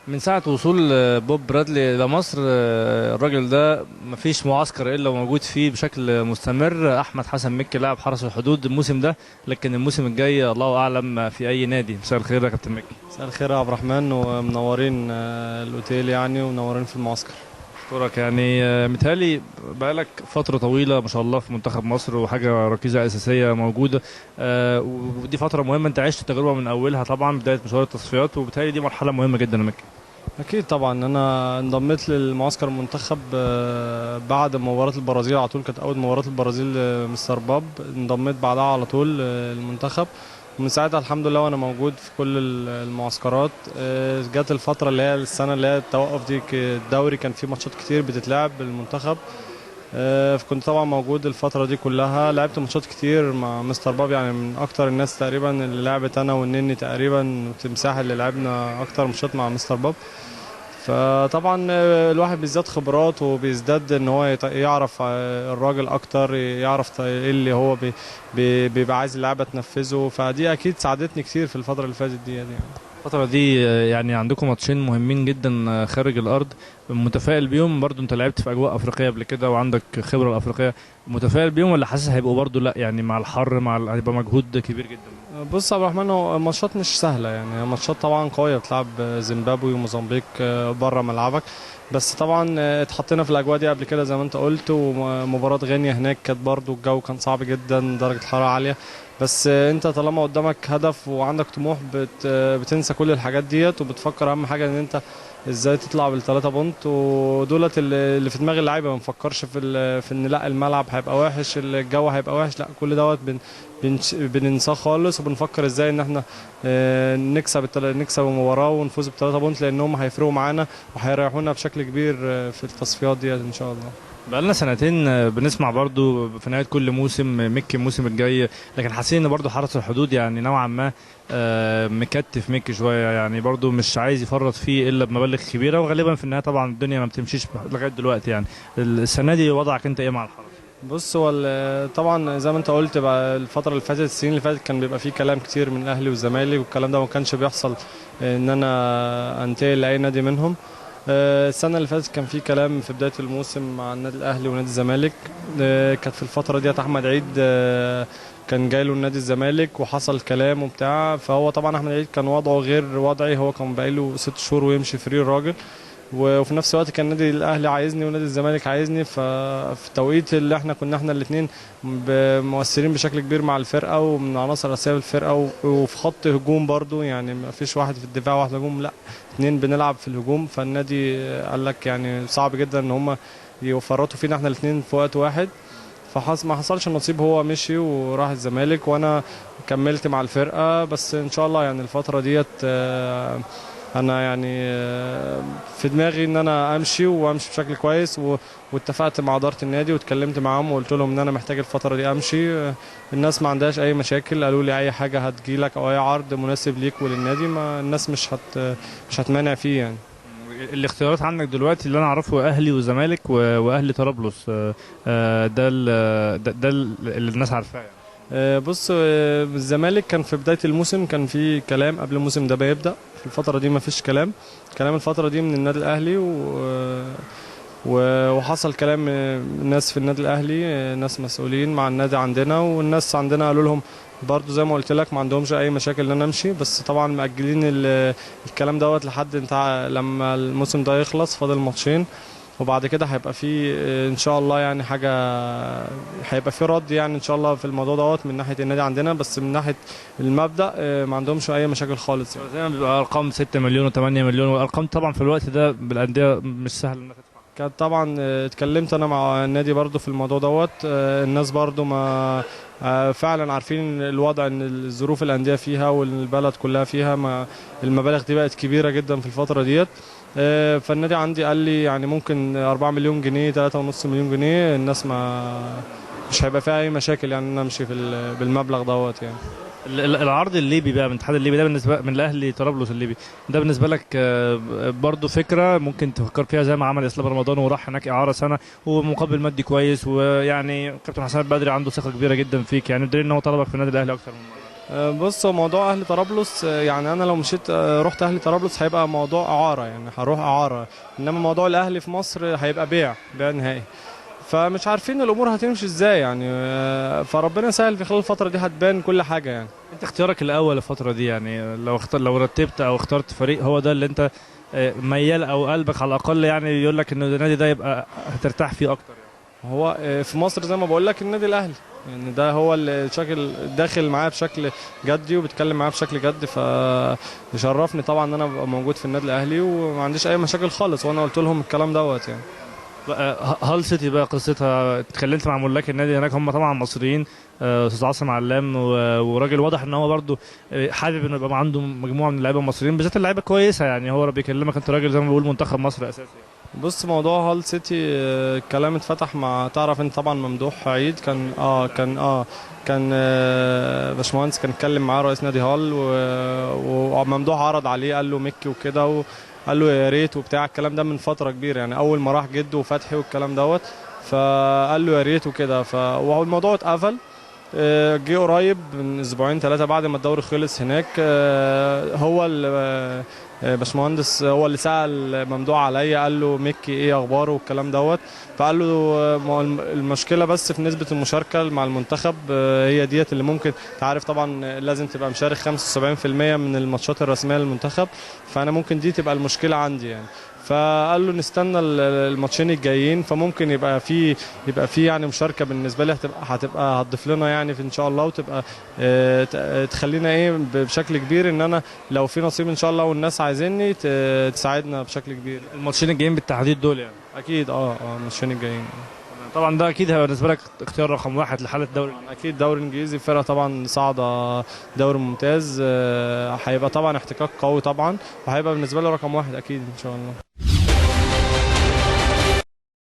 من ساعة وصول بوب برادلي لمصر، الراجل ده مفيش معسكر إلا وموجود فيه بشكل مستمر. أحمد حسن مكي لاعب حرس الحدود الموسم ده، لكن الموسم الجاي الله أعلم في أي نادي. مساء الخير يا كابتن مكي. مساء الخير يا عبد الرحمن، ومنورين الأوتيل يعني، ومنورين في المعسكر. أشكرك. يعني متهيألي بقالك فترة طويلة ما شاء الله في منتخب مصر، وحاجة ركيزة أساسية موجودة، ودي فترة مهمة، أنت عشت التجربة من أولها طبعا، بداية مشوار التصفيات، وبالتالي دي مرحلة مهمة جدا يا مكي. أكيد طبعا، أنا انضميت للمعسكر المنتخب بعد مباراة البرازيل على طول، كانت أول مباراة البرازيل مستر باب، انضميت بعدها على طول المنتخب، ومن ساعتها الحمد لله وأنا موجود في كل المعسكرات. جت الفترة اللي هي السنة اللي هي التوقف دي، الدوري كان فيه ماتشات كتير بتتلعب بالمنتخب، فكنت طبعا موجود الفترة دي كلها، لعبت ماتشات كتير مع مستر باب، يعني من أكتر الناس تقريبا اللي لعبت أنا والنني تقريبا وتمساح اللي لعبنا أكتر ماتشات مع مستر باب. فطبعا الواحد بيزداد خبرات وبيزداد ان هو يعرف الراجل اكتر، يعرف ايه اللي هو بيبقى عايز اللعبة تنفذه، فدي اكيد ساعدتني كتير في الفترة اللي فاتت دي. يعني الفترة دي يعني عندكم ماتشين مهمين جدا خارج الارض، متفائل بيهم برضو؟ انت لعبت في اجواء افريقية قبل كده وعندك خبره الافريقية، متفائل بيهم ولا حاسس هيبقوا برضو لا يعني مع الحر مع هيبقى مجهود كبير جدا؟ بص يا عبد الرحمن، هو الماتشات مش سهلة، يعني ماتشات طبعا قوية، بتلعب زيمبابوي وموزمبيق بره ملعبك، بس طبعا اتحطينا في الاجواء دي قبل كده زي ما انت قلت، ومباراة غينيا هناك كانت برضو الجو كان صعب جدا، درجه الحرارة عالية، بس انت طالما قدامك هدف وعندك طموح بتنسى كل الحاجات ديت، وبتفكر اهم حاجة ان انت ازاي تطلع بالثلاثة بونت، ودولت اللي في دماغ اللعيبة، ما نفكرش في ان لا الملعب هيبقى وحش، الجو هيبقى وحش، لا كل دوت بننساه خالص، وبنفكر ازاي ان احنا نكسب المباراة ونفوز بالثلاثة بونت، لانهم هيفرقوا معانا وهيريحونا بشكل كبير في التصفيات ديت ان شاء الله. بقالنا سنتين بنسمع برضو في نهاية كل موسم مكي الموسم الجاي، لكن حاسين ان برضو حرس الحدود يعني نوعا ما مكتف مكي شوية، يعني برضو مش عايز يفرط فيه الا بمبالغ كبيرة، وغالبا في النهاية طبعا الدنيا ما بتمشيش لغاية دلوقتي. يعني السنة دي وضعك انت ايه مع الحرس؟ بص، هو طبعا زي ما انت قلت بقى الفترة اللي فاتت، السنين اللي فاتت كان بيبقى فيه كلام كتير من الاهلي والزمالك، والكلام ده ما كانش بيحصل ان انا انتقل لاي نادي منهم. السنة اللي فاتت كان في كلام في بداية الموسم مع النادي الأهلي ونادي الزمالك، كانت في الفترة ديت أحمد عيد كان جاي له النادي الزمالك وحصل كلام وبتاع، فهو طبعا أحمد عيد كان وضعه غير وضعي، هو كان باقي 6 شهور ويمشي free الراجل، وفي نفس الوقت كان النادي الأهلي عايزني ونادي الزمالك عايزني، ففي التوقيت اللي احنا كنا احنا الاثنين مؤثرين بشكل كبير مع الفرقة ومن عناصر الأساسية في الفرقة، وفي خط هجوم برضو، يعني ما فيش واحد في الدفاع وواحد هجوم، لا اثنين بنلعب في الهجوم، فالنادي قال لك يعني صعب جدا ان هم يفرطوا فينا احنا الاثنين في وقت واحد، ما حصلش النصيب، هو مشي وراح الزمالك وانا كملت مع الفرقة. بس ان شاء الله يعني الفترة ديت انا يعني في دماغي ان انا امشي وامشي بشكل كويس، واتفقت مع ادارة النادي واتكلمت معاهم وقلت لهم ان انا محتاج الفترة دي امشي. الناس ما عندهاش اي مشاكل، قالوا لي اي حاجة هتجيلك او اي عرض مناسب ليك وللنادي، ما الناس مش هتمانع فيه. يعني الاختيارات عندك دلوقتي اللي انا اعرفه اهلي وزمالك واهلي طرابلس، ده اللي الناس عارفاه يعني. بص، الزمالك كان في بداية الموسم كان في كلام قبل الموسم ده بيبدأ، في الفترة دي ما فيش كلام، كلام الفترة دي من النادي الأهلي وحصل كلام ناس في النادي الأهلي، ناس مسؤولين مع النادي عندنا، والناس عندنا قالوا لهم برضو زي ما قلت لك ما عندهمش أي مشاكل إن أنا أمشي، بس طبعا مأجلين الكلام دوت لحد انت لما الموسم ده يخلص، فاضل ماتشين، وبعد كده هيبقى في ان شاء الله يعني حاجة، هيبقى في رد يعني ان شاء الله في الموضوع دوت من ناحية النادي عندنا، بس من ناحية المبدا ما عندهمش اي مشاكل خالص. يعني زي ما بيبقى ارقام 6 مليون و8 مليون، والارقام طبعا في الوقت ده بالاندية مش سهل انك تدفع. كانت طبعا اتكلمت انا مع النادي برضو في الموضوع دوت، الناس برضو ما فعلا عارفين الوضع، ان الظروف الاندية فيها والبلد كلها فيها، ما المبالغ دي بقت كبيرة جدا في الفترة ديت. فالنادي عندي قال لي يعني ممكن 4 مليون جنيه، 3.5 مليون جنيه، الناس ما مش هيبقى فيها اي مشاكل يعني ان انا امشي بالمبلغ دوت. يعني العرض الليبي بقى من الاتحاد الليبي ده بالنسبة من الاهلي طرابلس الليبي ده بالنسبة لك برضو فكرة ممكن تفكر فيها زي ما عمل اسلام رمضان وراح هناك اعاره سنة ومقابل مادي كويس، ويعني كابتن حسام بدري عنده ثقة كبيرة جدا فيك، يعني بدليل ان هو طلبك في النادي الاهلي اكثر من مرة. بص، هو موضوع اهلي طرابلس يعني انا لو مشيت رحت اهلي طرابلس هيبقى موضوع اعاره، يعني هروح اعاره، انما موضوع الاهلي في مصر هيبقى بيع نهائي، فمش عارفين الامور هتمشي ازاي يعني. فربنا سهل، في خلال الفترة دي هتبان كل حاجة يعني. انت اختيارك الاول الفترة دي يعني، لو رتبت او اخترت فريق هو ده اللي انت ميال او قلبك على الاقل يعني يقول لك ان النادي ده يبقى هترتاح فيه اكتر يعني؟ هو في مصر زي ما بقول لك النادي الاهلي، يعني ده هو اللي شكل داخل معاه بشكل جدي وبيتكلم معاه بشكل جد، فيشرفني طبعا ان انا ابقى موجود في النادي الاهلي وما عنديش اي مشاكل خالص، وانا قلت لهم الكلام دوت يعني. هال سيتي بقى قصتها، اتكلمت مع ملاك النادي هناك، هم طبعا مصريين، استاذ عاصم علام، وراجل واضح ان هو برده حابب انه يبقى عنده مجموعة من اللعيبة المصريين، بالذات اللعيبة كويسة يعني. هو بيكلمك انت راجل زي ما بيقول منتخب مصر اساسي يعني. بص، موضوع هال سيتي الكلام اتفتح مع، تعرف انت طبعا ممدوح عيد كان كان باشمهندس كان اتكلم معاه رئيس نادي هال، وممدوح عرض عليه قال له مكي وكده، قال له يا ريت وبتاع الكلام ده من فترة كبيرة يعني، اول ما راح جده وفتحي والكلام دوت، فقال له يا ريت وكده، والموضوع اتقفل. جه قريب من اسبوعين ثلاثة بعد ما الدوري خلص هناك، هو باشمهندس هو اللي سأل ممدوح عليا، قال له مكي ايه اخباره والكلام دوت، فقال له المشكلة بس في نسبه المشاركة مع المنتخب، هي ديت اللي ممكن، تعرف طبعا لازم تبقى مشارك 75% من الماتشات الرسمية للمنتخب، فانا ممكن دي تبقى المشكلة عندي يعني. فقال له نستنى الماتشين الجايين، فممكن يبقى في يعني مشاركة بالنسبة لي، هتبقى هتضيف لنا يعني في ان شاء الله، وتبقى تخلينا ايه بشكل كبير، ان انا لو في نصيب ان شاء الله والناس عايزيني تساعدنا بشكل كبير. الماتشين الجايين بالتحديد دول يعني؟ اكيد الماتشين الجايين طبعا ده اكيد هيبقى بالنسبة لك اختيار رقم واحد لحاله الدوري. اكيد دوري انجليزي، فرقه طبعا صاعده دوري ممتاز، هيبقى طبعا احتكاك قوي طبعا، وهيبقى بالنسبة لي رقم واحد اكيد ان شاء الله.